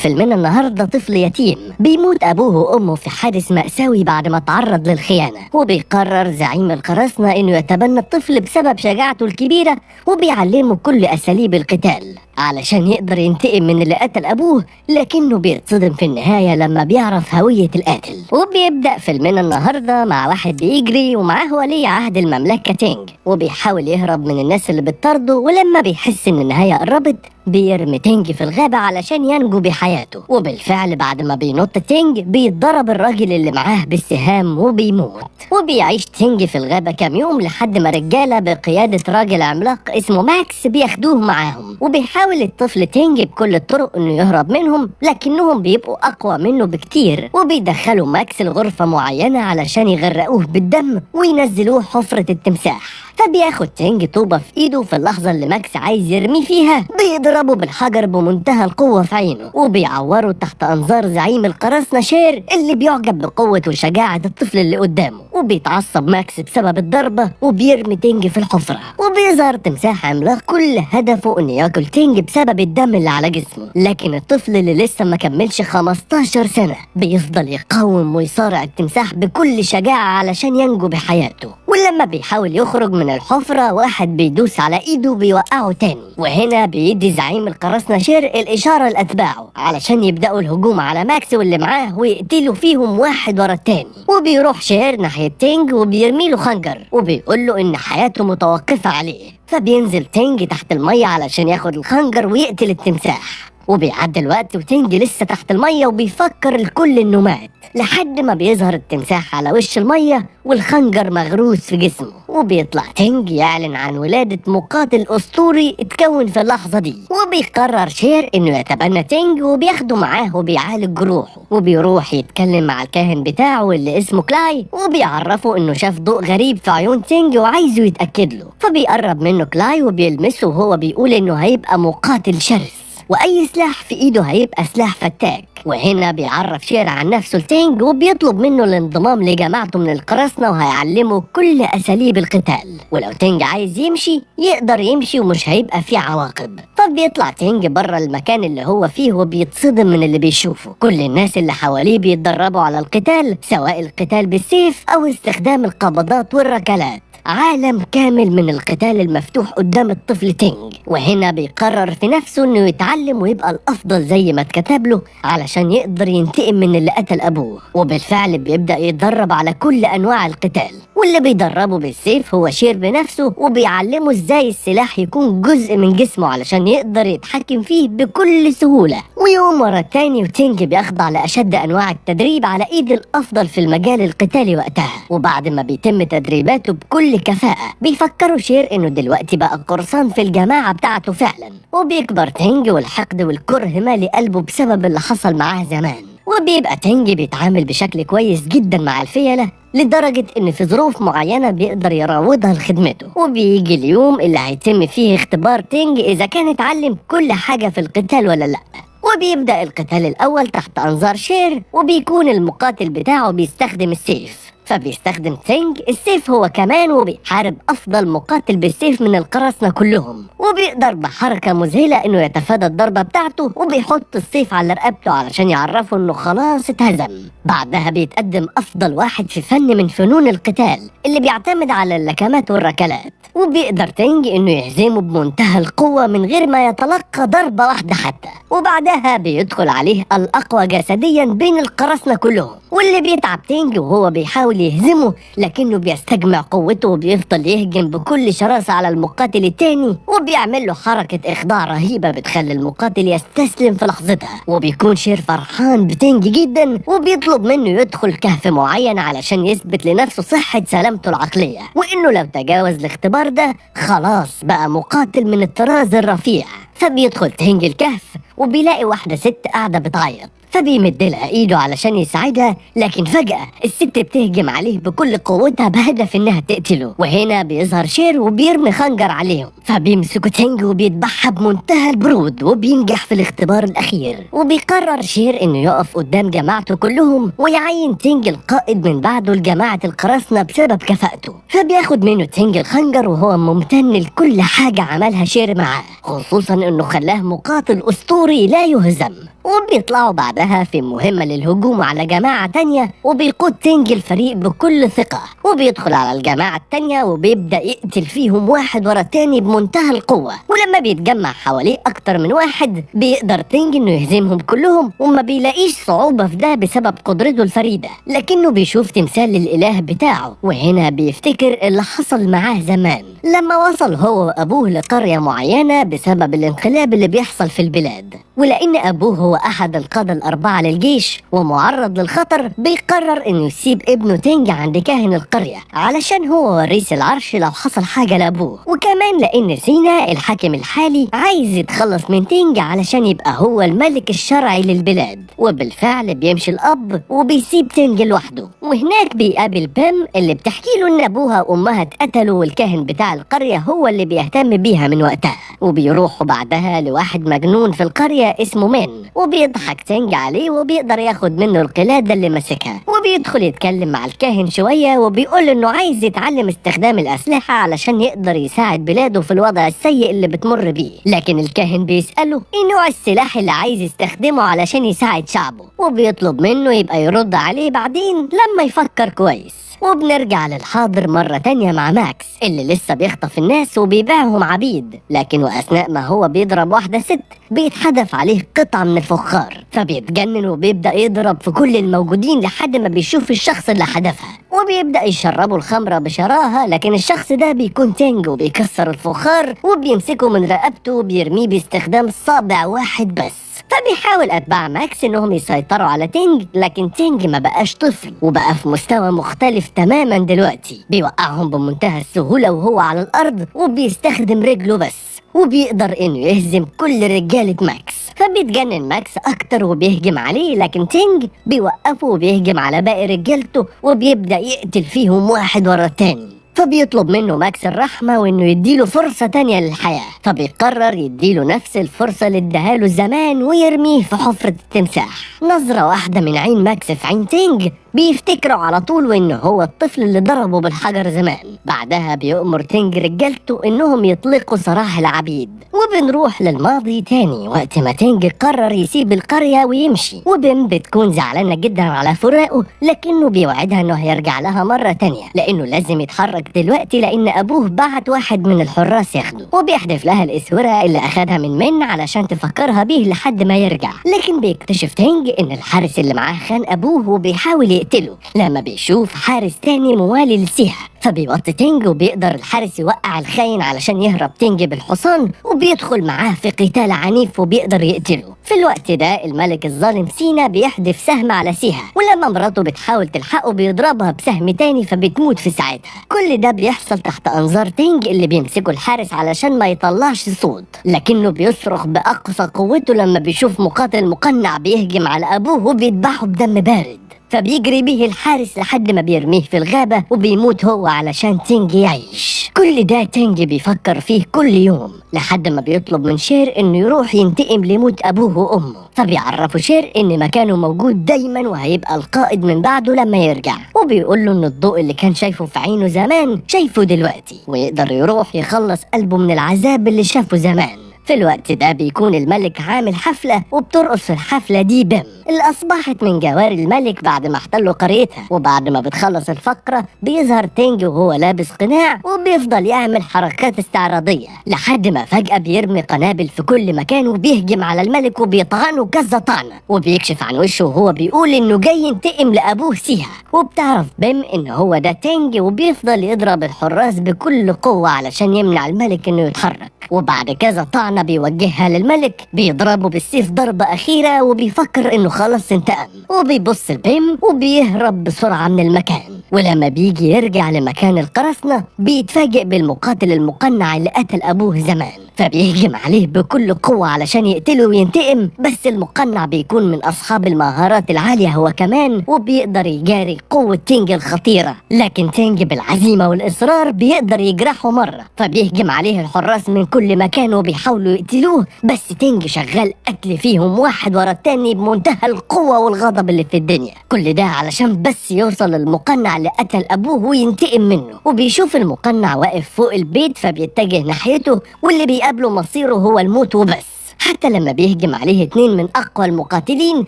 فيلمنا النهارده طفل يتيم بيموت ابوه وامه في حادث مأساوي بعد ما تعرض للخيانة، وبيقرر زعيم القراصنة انه يتبنى الطفل بسبب شجاعته الكبيرة، وبيعلمه كل اساليب القتال علشان يقدر ينتقم من اللي قتل ابوه، لكنه بيتصدم في النهاية لما بيعرف هوية القاتل. وبيبدأ فيلمنا النهارده مع واحد بيجري ومعاه ولي عهد المملكة تينج، وبيحاول يهرب من الناس اللي بتطارده، ولما بيحس ان النهاية قربت بيرمي تينج في الغابة علشان ينجو بحياته. وبالفعل بعد ما بينط تينج بيتضرب الراجل اللي معاه بالسهام وبيموت. وبيعيش تينج في الغابة كام يوم لحد ما رجالة بقيادة راجل عملاق اسمه ماكس بياخدوه معاهم، وبيحاول الطفل تينج بكل الطرق انه يهرب منهم، لكنهم بيبقوا اقوى منه بكتير، وبيدخلوا ماكس لغرفة معينة علشان يغرقوه بالدم وينزلوه حفرة التمساح. فبياخد تينج طوبة في ايده، في اللحظة اللي ماكس عايز يرميه فيها بيضربه بالحجر بمنتهى القوة في عينه، وبيعوره تحت أنظار زعيم القراصنة شير اللي بيعجب بقوة وشجاعة الطفل اللي قدامه. وبيتعصب ماكس بسبب الضربة وبيرمي تينج في الحفرة، وبيظهر تمساح عملاق كل هدفه انه ياكل تينج بسبب الدم اللي على جسمه، لكن الطفل اللي لسه ما كملش 15 سنة بيفضل يقاوم ويصارع التمساح بكل شجاعة علشان ينجو بحياته. ولما بيحاول يخرج من الحفرة واحد بيدوس على ايده بيوقعه تاني، وهنا بيدي زعيم القراصنة شير الإشارة لأتباعه علشان يبدأوا الهجوم على ماكس واللي معاه ويقتلوا فيهم واحد ورا التاني. وبيروح شير ناحية تينج وبيرمي له خنجر وبيقول له إن حياته متوقفة عليه، فبينزل تينج تحت المية علشان ياخد الخنجر ويقتل التمساح. وبيعدي الوقت وتينج لسه تحت المية وبيفكر الكل انه مات، لحد ما بيظهر التمساح على وش المية والخنجر مغروس في جسمه، وبيطلع تينج يعلن عن ولادة مقاتل أسطوري اتكون في اللحظة دي. وبيقرر شير انه يتبنى تينج وبياخده معاه وبيعالج جروحه، وبيروح يتكلم مع الكاهن بتاعه اللي اسمه كلاي، وبيعرفه انه شاف ضوء غريب في عيون تينج وعايزه يتأكد له. فبيقرب منه كلاي وبيلمسه وهو بيقول انه هيبقى مقاتل شرس واي سلاح في ايده هيبقى سلاح فتاك. وهنا بيعرف شير عن نفسه لتينج وبيطلب منه الانضمام لجماعته من القراصنة وهيعلمه كل اساليب القتال، ولو تينج عايز يمشي يقدر يمشي ومش هيبقى فيه عواقب. فبيطلع تينج بره المكان اللي هو فيه وبيتصدم من اللي بيشوفه، كل الناس اللي حواليه بيتدربوا على القتال، سواء القتال بالسيف او استخدام القبضات والركلات، عالم كامل من القتال المفتوح قدام الطفل تينج. وهنا بيقرر في نفسه انه يتعلم ويبقى الافضل زي ما اتكتب له علشان يقدر ينتقم من اللي قتل ابوه. وبالفعل بيبدأ يتدرب على كل انواع القتال، واللي بيدربه بالسيف هو شير بنفسه، وبيعلمه ازاي السلاح يكون جزء من جسمه علشان يقدر يتحكم فيه بكل سهولة. ويوم ورا التاني وتينج بيخضع لأشد أنواع التدريب على إيد الأفضل في المجال القتالي وقتها. وبعد ما بيتم تدريباته بكل كفاءة بيفكروا شير إنه دلوقتي بقى قرصان في الجماعة بتاعته فعلا. وبيكبر تينج والحقد والكره مالي قلبه بسبب اللي حصل معاه زمان. وبيبقى تينج بيتعامل بشكل كويس جدا مع الفيلة لدرجة إن في ظروف معينة بيقدر يراودها لخدمته. وبيجي اليوم اللي هيتم فيه اختبار تينج إذا كان اتعلم كل حاجة في القتال ولا لأ. وبيبدأ القتال الأول تحت أنظار شير، وبيكون المقاتل بتاعه بيستخدم السيف، فبيستخدم تينج السيف هو كمان وبيحارب أفضل مقاتل بالسيف من القراصنة كلهم. وبيقدر بحركة مذهلة إنه يتفادى الضربة بتاعته وبيحط السيف على رقبته علشان يعرفه إنه خلاص اتهزم. بعدها بيتقدم أفضل واحد في فن من فنون القتال اللي بيعتمد على اللكمات والركلات، وبيقدر تينج إنه يهزمه بمنتهى القوة من غير ما يتلقى ضربة واحدة حتى. وبعدها بيدخل عليه الأقوى جسديا بين القراصنة كلهم، واللي بيتعب تينج وهو بيحاول يهزمه، لكنه بيستجمع قوته وبيفضل يهجم بكل شراسة على المقاتل التاني، وبيعمل له حركة إخضاع رهيبة بتخلي المقاتل يستسلم في لحظتها. وبيكون شير فرحان بتينج جدا وبيطلب منه يدخل كهف معين علشان يثبت لنفسه صحة سلامته العقلية، وإنه لو تجاوز الاختبار ده خلاص بقى مقاتل من الطراز الرفيع. فبيدخل تينج الكهف وبيلاقي واحدة ست قاعدة بتعيط، فبيمد لها ايده علشان يساعدها، لكن فجأة الست بتهجم عليه بكل قوتها بهدف انها تقتله. وهنا بيظهر شير وبيرمي خنجر عليهم، فبيمسكوا تينج وبيذبحها بمنتهى البرود وبينجح في الاختبار الاخير. وبيقرر شير انه يقف قدام جماعته كلهم ويعين تينج القائد من بعده لجماعة القراصنة بسبب كفاءته. فبياخد منه تينج الخنجر وهو ممتن لكل حاجة عملها شير معاه، خصوصا انه خلاه مقاتل اسطوري لا يهزم. وبيطلعوا بعدها في مهمة للهجوم على جماعة تانية، وبيقود تينج الفريق بكل ثقة وبيدخل على الجماعة التانية وبيبدأ يقتل فيهم واحد ورا التاني بمنتهى القوة. ولما بيتجمع حواليه أكتر من واحد بيقدر تينج إنه يهزمهم كلهم، وما بيلاقيش صعوبة في ده بسبب قدرته الفريدة، لكنه بيشوف تمثال للإله بتاعه. وهنا بيفتكر اللي حصل معاه زمان لما وصل هو وأبوه لقرية معينة بسبب الانقلاب اللي بيحصل في البلاد، ولأن أبوه هو أحد القادة الأربعة للجيش ومعرض للخطر، بيقرر إنه يسيب ابنه تينج عند كاهن القرية علشان هو وريث العرش لو حصل حاجة لأبوه، وكمان لأن سينا الحاكم الحالي عايز يتخلص من تينج علشان يبقى هو الملك الشرعي للبلاد. وبالفعل بيمشي الأب وبيسيب تينج لوحده، وهناك بيقابل بيم اللي بتحكي له إن أبوها وأمها اتقتلوا والكاهن بتاع القرية هو اللي بيهتم بيها من وقتها. وبيروحوا بعدها لواحد مجنون في القرية اسمه مين، وبيضحك تينج عليه وبيقدر ياخد منه القلادة اللي ماسكها، وبيدخل يتكلم مع الكاهن شوية وبيقول انه عايز يتعلم استخدام الأسلحة علشان يقدر يساعد بلاده في الوضع السيء اللي بتمر بيه. لكن الكاهن بيسأله ايه نوع السلاح اللي عايز يستخدمه علشان يساعد شعبه، وبيطلب منه يبقى يرد عليه بعدين لما يفكر كويس. وبنرجع للحاضر مرة تانية مع ماكس اللي لسه بيخطف الناس وبيبيعهم عبيد، لكن وأثناء ما هو بيضرب واحدة ست بيتحدف عليه قطعة من الفخار، فبيتجنن وبيبدأ يضرب في كل الموجودين لحد ما بيشوف الشخص اللي حدفها، وبيبدأ يشربوا الخمرة بشراهة. لكن الشخص ده بيكون تينج وبيكسر الفخار وبيمسكه من رقبته وبيرميه باستخدام صابع واحد بس. فبيحاول أتباع ماكس إنهم يسيطروا على تينج، لكن تينج ما بقاش طفل وبقى في مستوى مختلف تماما دلوقتي، بيوقعهم بمنتهى السهولة وهو على الأرض وبيستخدم رجله بس، وبيقدر إنه يهزم كل رجالة ماكس. فبيتجنن ماكس أكتر وبيهجم عليه، لكن تينج بيوقفه وبيهجم على باقي رجالته وبيبدأ يقتل فيهم واحد ورا التاني. فبيطلب منه ماكس الرحمة وانه يديله فرصة تانية للحياة، فبيقرر يديله نفس الفرصة اللي اداها زمان ويرميه في حفرة التمساح. نظرة واحدة من عين ماكس في عين تينج بيفتكروا على طول وانه هو الطفل اللي ضربه بالحجر زمان. بعدها بيأمر تينج رجالته انهم يطلقوا سراح العبيد. وبنروح للماضي تاني وقت ما تينج قرر يسيب القرية ويمشي، وبيم بتكون زعلانة جدا على فراقه، لكنه بيوعدها انه هيرجع لها مرة تانية لانه لازم يتحرك دلوقتي لان ابوه بعت واحد من الحراس ياخده. وبيحدف لها الاسورة اللي اخدها من علشان تفكرها بيه لحد ما يرجع، لكن بيكتشف تينج ان الحارس اللي معاه خان ابوه وبيحاول يقتله لما بيشوف حارس تاني موالي لسيها. فبيوطي تينج وبيقدر الحارس يوقع الخاين علشان يهرب تينج بالحصان، وبيدخل معاه في قتال عنيف وبيقدر يقتله. في الوقت ده الملك الظالم سينا بيحدف سهم على سيها، ولما مراته بتحاول تلحقه بيضربها بسهم تاني فبتموت في ساعتها. كل ده بيحصل تحت انظار تينج اللي بيمسكه الحارس علشان ما يطلعش صوت، لكنه بيصرخ باقصى قوته لما بيشوف مقاتل مقنع بيهجم على ابوه وبيذبحه بدم بارد. فبيجري به الحارس لحد ما بيرميه في الغابة وبيموت هو علشان تينج يعيش. كل ده تينج بيفكر فيه كل يوم لحد ما بيطلب من شير انه يروح ينتقم لموت ابوه وامه. فبيعرفوا شير ان مكانه موجود دايما وهيبقى القائد من بعده لما يرجع، وبيقول له ان الضوء اللي كان شايفه في عينه زمان شايفه دلوقتي، ويقدر يروح يخلص قلبه من العذاب اللي شافه زمان. في الوقت ده بيكون الملك عامل حفلة، وبترقص في الحفلة دي بيم اللي أصبحت من جواري الملك بعد ما احتلوا قريتها. وبعد ما بتخلص الفقرة بيظهر تينج وهو لابس قناع وبيفضل يعمل حركات استعراضية لحد ما فجأة بيرمي قنابل في كل مكان وبيهجم على الملك وبيطعنه كذا طعنة، وبيكشف عن وشه وهو بيقول إنه جاي ينتقم لأبوه سيها. وبتعرف بيم إن هو ده تينج، وبيفضل يضرب الحراس بكل قوة علشان يمنع الملك إنه يتحرك. وبعد كذا طعنة بيوجهها للملك بيضربه بالسيف ضربة أخيرة وبيفكر إنه خلاص انتقم، وبيبص لبيم وبيهرب بسرعة من المكان. ولما بيجي يرجع لمكان القراصنة بيتفاجئ بالمقاتل المقنع اللي قتل أبوه زمان، فبيهجم عليه بكل قوة علشان يقتله وينتقم. بس المقنع بيكون من أصحاب المهارات العالية هو كمان، وبيقدر يجاري قوة تينج الخطيرة، لكن تينج بالعزيمة والإصرار بيقدر يجرحه مرة، فبيهجم عليه الحراس من كل مكان وبيحاولوا يقتلوه، بس تينج شغال قتل فيهم واحد ورا التاني بمنتهى القوة والغضب اللي في الدنيا. كل ده علشان بس يوصل للمقنع اللي قتل أبوه وينتقم منه. وبيشوف المقنع واقف فوق البيت فبيتجه ناحيته، واللي بيقابله مصيره هو الموت وبس. حتى لما بيهجم عليه 2 من أقوى المقاتلين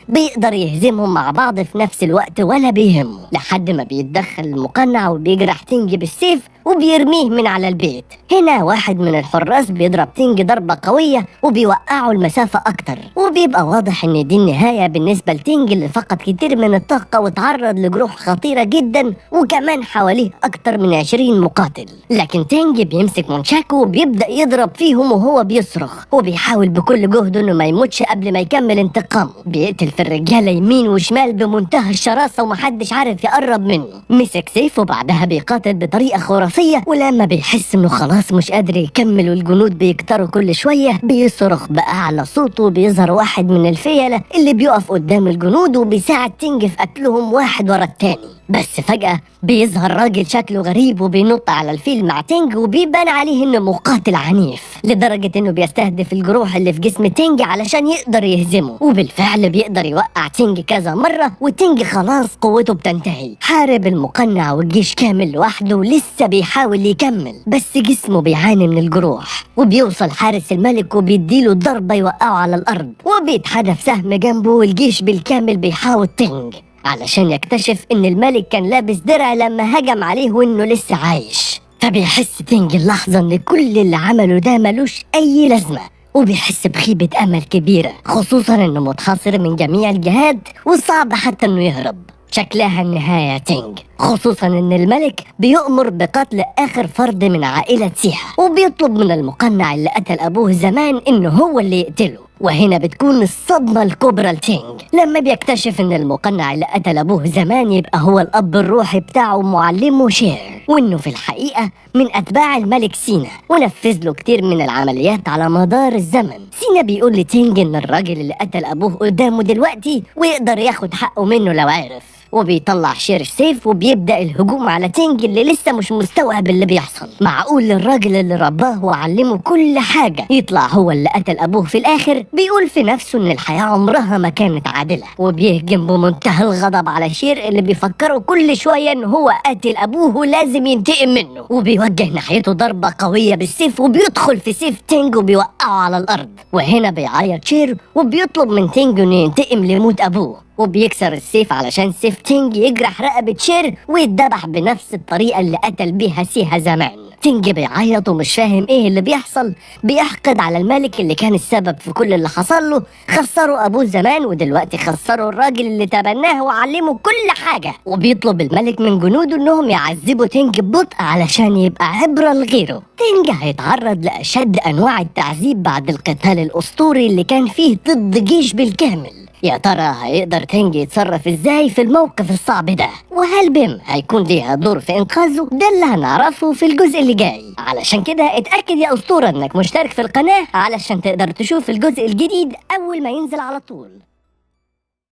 بيقدر يهزمهم مع بعض في نفس الوقت ولا بيهمه، لحد ما بيتدخل المقنع وبيجرح تينج بالسيف وبيرميه من على البيت. هنا واحد من الحراس بيضرب تينج ضربة قوية وبيوقعه المسافة أكتر، وبيبقى واضح إن دي النهاية بالنسبة لتينج اللي فقد كتير من الطاقة وتعرض لجروح خطيرة جدا، وكمان حواليه أكتر من 20 مقاتل. لكن تينج بيمسك مونشاكو وبيبدأ يضرب فيهم وهو بيصرخ، وبيحاول بكل جهده إنه ما يموتش قبل ما يكمل انتقامه. بيقتل في الرجالة يمين وشمال بمنتهى الشراسة ومحدش عارف يقرب منه. مسك سيف وبعدها بيقاتل بطريقة خرافية، ولما بيحس انه خلاص مش قادر يكمل والجنود بيكتروا كل شوية بيصرخ بأعلى صوته، وبيظهر واحد من الفيلة اللي بيقف قدام الجنود وبيساعد تينج في قتلهم واحد ورا التاني. بس فجأة بيظهر راجل شكله غريب وبينط على الفيل مع تينج، وبيبان عليه انه مقاتل عنيف لدرجة انه بيستهدف الجروح اللي في جسم تينج علشان يقدر يهزمه، وبالفعل بيقدر يوقع تينج كذا مرة، وتينج خلاص قوته بتنتهي. حارب المقنع والجيش كامل لوحده ولسه بيحاول يكمل، بس جسمه بيعاني من الجروح. وبيوصل حارس الملك وبيديله ضربة يوقعه على الأرض، وبيتحدف سهم جنبه، والجيش بالكامل بيحاول تينج علشان يكتشف ان الملك كان لابس درع لما هجم عليه وانه لسه عايش. فبيحس تينج اللحظة ان كل اللي عمله ده ملوش اي لازمة، وبيحس بخيبة امل كبيرة، خصوصا انه متحاصر من جميع الجهات وصعب حتى انه يهرب. شكلها النهاية تينج، خصوصا ان الملك بيؤمر بقتل اخر فرد من عائلة سيها، وبيطلب من المقنع اللي قتل ابوه زمان انه هو اللي يقتله. وهنا بتكون الصدمة الكبرى لتينج لما بيكتشف ان المقنع اللي قتل ابوه زمان يبقى هو الاب الروحي بتاعه معلمه شير، وانه في الحقيقة من اتباع الملك سينا، ونفذ له كتير من العمليات على مدار الزمن. سينا بيقول لتينج ان الراجل اللي قتل ابوه قدامه دلوقتي ويقدر ياخد حقه منه لو عرف، وبيطلع شير سيف وبيبدأ الهجوم على تينج اللي لسه مش مستوعب اللي بيحصل. معقول الراجل اللي رباه وعلمه كل حاجة يطلع هو اللي قتل أبوه في الآخر؟ بيقول في نفسه إن الحياة عمرها ما كانت عادلة، وبيهجم بمنتهى الغضب على شير اللي بيفكره كل شوية إن هو قاتل أبوه ولازم ينتقم منه، وبيوجه ناحيته ضربة قوية بالسيف وبيدخل في سيف تينج وبيوقعه على الأرض. وهنا بيعيط شير وبيطلب من تينج إنه ينتقم لموت أبوه، وبيكسر السيف علشان سيف تينج يجرح رقبة شير ويتذبح بنفس الطريقة اللي قتل بيها سيها زمان. تينج بيعيط ومش فاهم ايه اللي بيحصل، بيحقد على الملك اللي كان السبب في كل اللي حصل له، خسروا ابوه زمان ودلوقتي خسروا الراجل اللي تبناه وعلمه كل حاجة. وبيطلب الملك من جنوده انهم يعذبوا تينج ببطء علشان يبقى عبرة لغيره. تينج هيتعرض لأشد انواع التعذيب بعد القتال الاسطوري اللي كان فيه ضد جيش بالكامل. يا ترى هيقدر تينج يتصرف ازاي في الموقف الصعب ده؟ وهل بيم هيكون ليها دور في انقاذه؟ ده اللي هنعرفه في الجزء اللي جاي. علشان كده اتأكد يا اسطورة انك مشترك في القناة علشان تقدر تشوف الجزء الجديد اول ما ينزل على طول.